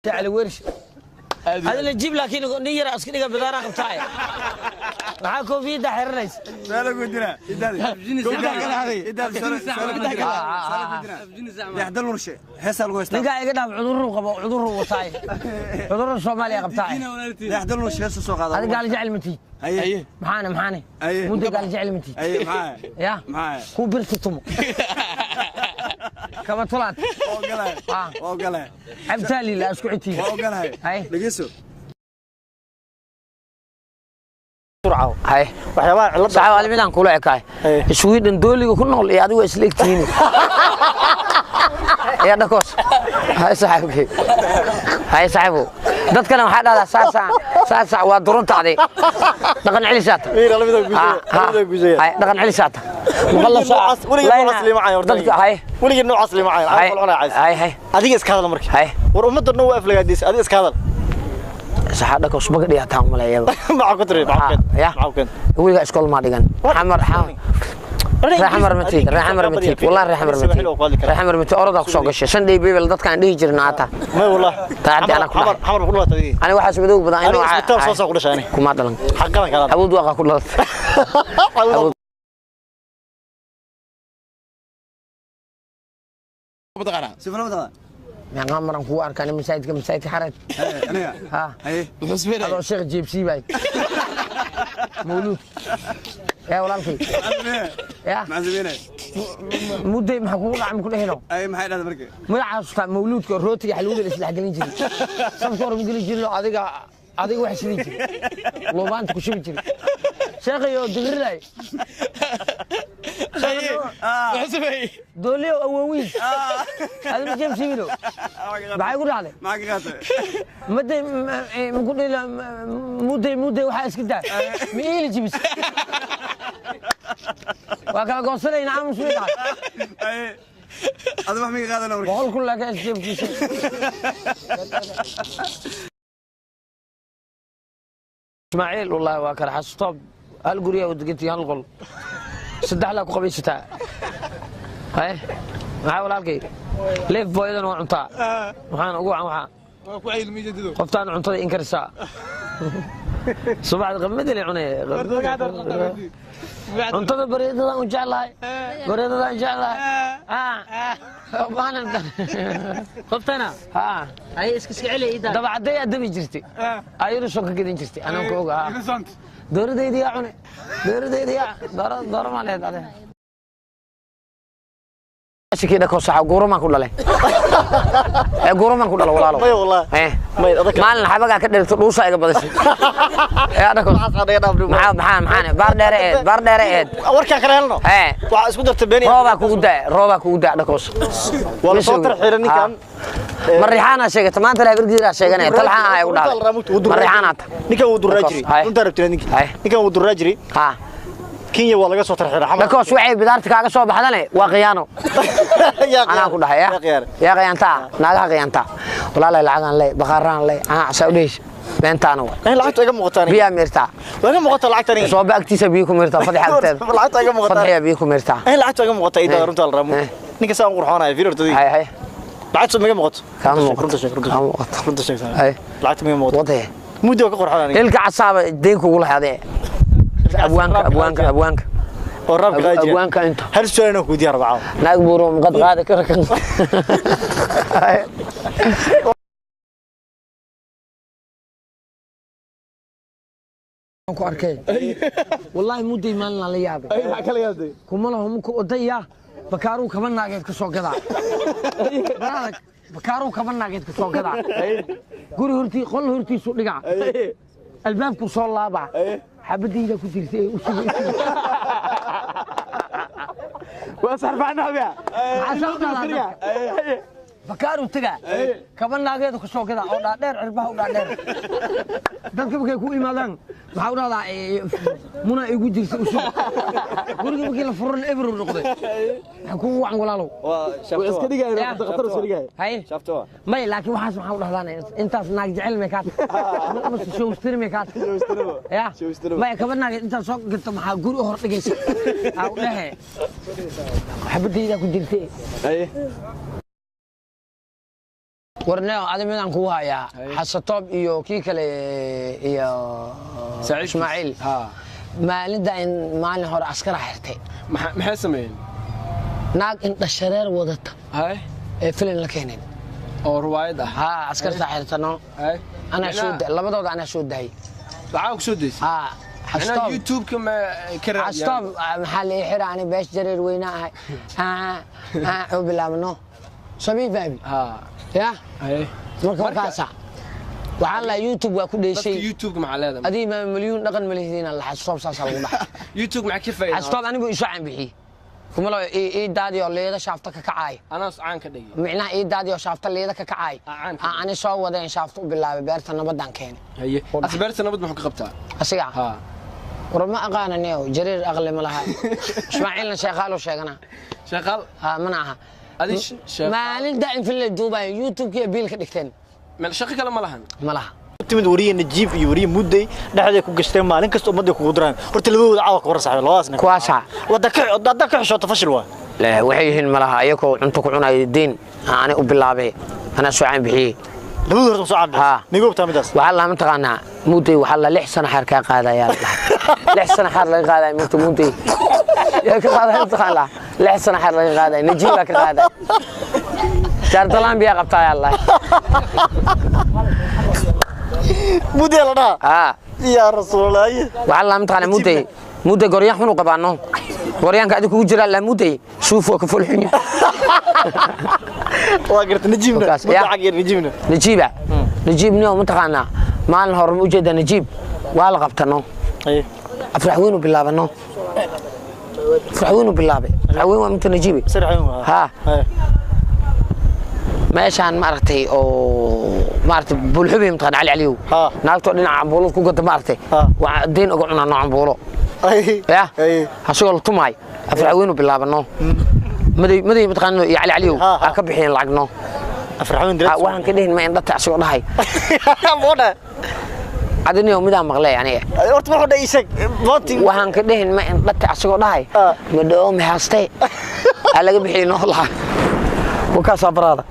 Cali Wershe adi la jiib, laakiin nin yara iska dhiga bidaara qabtaay, maxaa koofiyadda xiranaysa? Su'aal ku weydiinaa. Idaadi. Idaadi, su'aal ku weydiinaa. Su'aal ku weydiinaa. Dayaxdal Nurshe heesaa lagu haystaa. Ninkaa iga dhaaf, cudurru qabo, cudurru wataay, cudurru Soomaaliya qabtaay. Dayaxdal Nurshe heesa soo qaada. Adi gaal jecel ma tiid? Haye. Maxaane maxaane? Aye. Muddo gaal jecel ma tiid? Haye, maxaa? Ya. Maxaa? Kuu birta tumo kaba tulaad. Waa ogolahay. Ah. Waa ogolahay. Cabtaaliila isku citiin. Waa ogolahay. Haye. Dhegeyso. Haye. Waxyaabaha cilada saxaab ali midaan kula ekaay. Haye. Sweden dooliga ku nool iyo adigu waa isla egtihiin ya dhakoos. Haye saaxiibkay, haye saaxiibow, dadkana waxaa dhahdaa saasa saasa waa duruntaadi dhaqan celisaata. Wiil, lamida guusaya, lamida guusaya. Haye, dhaqan celisaata. Weligii noocaas, weligii noocaas liima cayn horta. Dadka haye. Weligii noocaas liima cayn. Haye. Aniga qolcunaa cays. Haye haye. Adiga iska hadal marka. Haye. War ummadda dhan waa aflagaadaysa, adiga iska hadal. Saxa dhakoos maga dhiyataa umaleeyaba. Maxaa ku tiri? Maxaa ku keentay? Ya. Maxaa ku keentay? Weligaa iskool maa dhigan. Xamar reexamar ma tiid, reexamar ma tiid, wallahi reexamar ma tiid, reexamar ma tiid. Orodaa kusoo gashay shan day bebel dadkaan dhihi jirna ata. May wallah. Taacaddi anaa ku xamar dhahay. Xamar ku dhalatay adiga. Aniga waxaas madowg badan Aniga isbitaal soo saa ku dhashay ani. Kuma dhalan. Xaqadan kala. Awood waaqa ku dhalatay. Awood. Si fara badan. Meeqaa maran kugu arkaan masaajidka, masaajidka xaraj? Haye, aniga. Ha. Haye. Adoo sheekh jeebsii baay mawluud yaa walaalkay. Ya. Maxaa sameynay? Mudday maxaa kugu dhacay maku dhehino? Haye, maxay dhahday marka? Magaca xasuustaa mawluudka rootiga xalwada la isdhexgelin jiray, safka hore ma geli jirin oo adiga adiga wax shidi jiray, luubaanta ku shubi jiray sheekhayo digriday dooliyo awowiin adiga jeebsiibino, maxay ku dhacday? Maxaa ka qaatay? Maday maku dhila mudday mudday waxaa iska daa ma iili jibis, waa kala goosanayna aamus way dhacday. Haye. Adiga wax miga qaadana marka? 100,000 laakiin isjeebkiisa. Ismaaciil wallaahi waa kala xasuustoob, hal guriyaa u degantii, hal qol saddex laa ku qabaysataa. Haye, maxaa walaalkay, leef booyadan waa cuntaa, waxaan ugu wacan waxaa qoftaan cuntada inkarisaa subaxda qamadale cunay cuntada bareedadaan u jeclahay, bareedadaan jeclahay. Qoftana ha. Ay iska iska celi ida. Dabacadday aad dabi jirtay, ayunuson ka gedin jirtay, anaan ka oga. Dooradayda yaa cune, dooradayda yaa dooro dooro maa lehed ade shikii dhako saxa guuramaan ku dhalay ee guuramaan ku dhalo walaalo. May wallah. Eh. May adag. Maalin xabagaa ka dherto dhuusa iga badashay ee dhako. Waxaas hadhay dhaaf. Maxaa maxaa maxaa baar dheere eed, baar dheere eed. Warkaan kala helno. Ee. Waxaa isku dartay been. Roobaa kugu daa, roobaa kugu daa dhakoos. Waa la soo tarxiilay ninkan. Marixaana sheegata maanta la habargidiraa sheeganaya talxaan ah ay u dhacday marixaanaata. Ninkan wuu duraa jiray. Haye. Runtaa rabtay ninkan. Haye. Ninkan wuu duraa jiray. Ha. Kenya waa laga soo tarxiilay xamar. Dhakoos waxay bidaarta kaaga soo baxdane waa khiyaano. Yaa anaa ku dhahay ya. Yaa khiyaano. Yaa khiyaantaa, naagaha khiyaantaa walaalay, lacagaan ley, baqaaraan ley, anaa casaa u dhehaysa beentaana wa. Eh, lacagtu iga muuqataa aniga. Biyaa miirtaa. Waa iga muuqataa lacagta aniga. Sooba agtiisa biyo ku miirtaa, fadxa agteeda. Lacagta iga muuqataa. Fadxiya biyo ku miirtaa. Eh, lacagtu iga muuqataa ida, Eh. runtaa la raamu. Eh. Ninka saan qurxoonaya fiir horta. Hay hay. Lacagtu ma iga muuqato? Kaama muuqato. Runta sheeg, runta. Kaama muuqato. Runta sheeg. Hay. Lacagtu ma iga muuqato? Wadee. Muddo waa ka qurxoonaya aniga. Ilka casaaba deyn kugu lahaadee abwaanka abwaanka abwaanka. Oo raabka qaadi jiray. Abwaanka inta. Hal su'aal inaan ku weydiiyo arbacada. Naag buuro mqad qaadi kara kan. Hay. Ku arkay wallaahi mudday maalin la yaabay kuma laho muku odaya bakaaruu kaba naageed ka soo gadaa baradag, bakaaruu kaba naageed ka soo gadaa, guri hortii qol hortiisu dhigaa, albaabku soo laabaa, xabadayda ku jirta ee u suga. Maxaa soo qadaa dadka? Bakaaruu tegaa, kaba naageedu ka soo gadaa oo dhaadheer, cirbaha u dhaadheer. Dadka markay ku imaadaan maxaa u dhahdaa? Muna igu jirta usug guriga markii la furan ebro noqday, maxaa kugu wacan walaalow? Haye. May, laakiin waxaas maxaa u dhahdaan intaas naag jecel may kaata mase showstiri may kaata ya maya, kaba naageed intaad soo gato maxaa guri u hor dhigaysa aa u dhehe xabadaydaa ku jirta? Warneo adi midaan kugu hayaa Xasatoob iyo kii kale iyo Saaxiibkiis. Ismaaciil. Ha. Maalinta in maalin hore askara xirtay. Maxay sameeyeen? Naag indhashareer wadata Hay. ee filin la keeneen. Oo ruwaayad ah. Haa, askarta xirtano. Hay. Anaa soo labadooda anaa soo daayay. Lacag ku soo deysay? Haa. Macnaha Xasatoob. YouTube-ka ma ka raadiyaan? Xasatoob maxaa la ii xira ani beesh jareer weyna ahay. Aa u bilaabno samii fahmi. Ha. Ya. Hay. Marka markaasa waxaa la YouTube waa ku Dadka dheeshay. YouTube maxaa leedahay? Adii ma milyuun dhaqan ma lihidiin alla Xasatoob saasaa lagu dhaxay. YouTube maxaa ka faa'iidaa? Xasatoob anigu isu caan bixiyey kumalo ii daadiyo leeda shaafta ka kacaay. Anaa caan ka dhigay. Micnaha ii daadiyo shaafta leeda ka kacaay. Ah, caan ka Aa, ani soo wadeen shaafta u bilaabay beerta nabadaan keenay. Haye. Asbeerta nabad muxuu ka qabtaa? Asiga? Ha. War ma aqaananiyo jareer aqli ma laha. Ismaaciilna sheekhaalo sheegana. Shaqal. Haa, mana aha. Adi shaqal. Maalinta in fil la duubayo YouTube-kii biil ka dhigteen. Meel shaqo kale ma lahan. Ma laha. Timid wariye Najiib iyo wariye Mudday dhexday ku gashteen, maalin kasta ummadda kugu diraan. Horta labadooda caawa ka war saxay labadaas nin. Kuwaasa. Wada ka wada ka xishoota fashil waa. Waxay yihiin malaha ayagoo cunto ku cunaya diin ani u bilaabay anaa soo caan bixiyey. Labadooda horta soo caan. Haa. Migoobtaa midaas. Waxaa la mataqaanaa Mudday waxaa la 6 sano xaar kaa qaadayaa la dhahay. 6 sano xaar laga qaadaya mugta Mudday yaa ka qaadaya mataqaanaa 6 sano xaar laga qaadaya Najiib baa ka qaadaya jaardalaan biyaa qabtaa yaa la dhahay. Mudday la dhaha. Haa. Yaa rasuulallahi. Waxaa la mataqaanaa Mudday goryaan xun u qabaano goryaanka adiga kugu jiraa la Mudday suuf waa ka fool xun yahay. Waa garta Najiibna. Markaas, Mudday yaa. cag yar Najiibna. Najiiba Najiib nio mataqaanaa maalin hore ma ujeedaa Najiib waa la qabtano. Haye. Afraxweyn u bilaabano, afraxweyn u bilaabay, afraxweyn waa minta Najiibi. Sarxin waa. Haa. Haye. Meeshaan ma aragtay oo ma aragtay bulxubi mataqaan Cali Caliyow. Haa. Naagtoo dhinaca cambuulad ku gata ma aragtay. Haa. Waa deyn uga cunaa noo cambuulo. Haye. Ya. Haye. Asagoo la tumaay afraxweyn u bilaabano maday maday mataqaan iyo Cali Caliyow. Haa, haa. Aa ka bixiyeen lacag no. Afraxweyn Ah, direct. waxaan ka dhihin ma indhata asagoo dhahay. Moodha. Adiniyo midaan maqlay aniga. Horta wuxuu dhahay sheeg. Voting. Waxaan ka dhihin ma indhata asagoo dhahay. Ah. Madhoo maxaastay aa laga bixiyey noo lahaa wakaasaa baraada.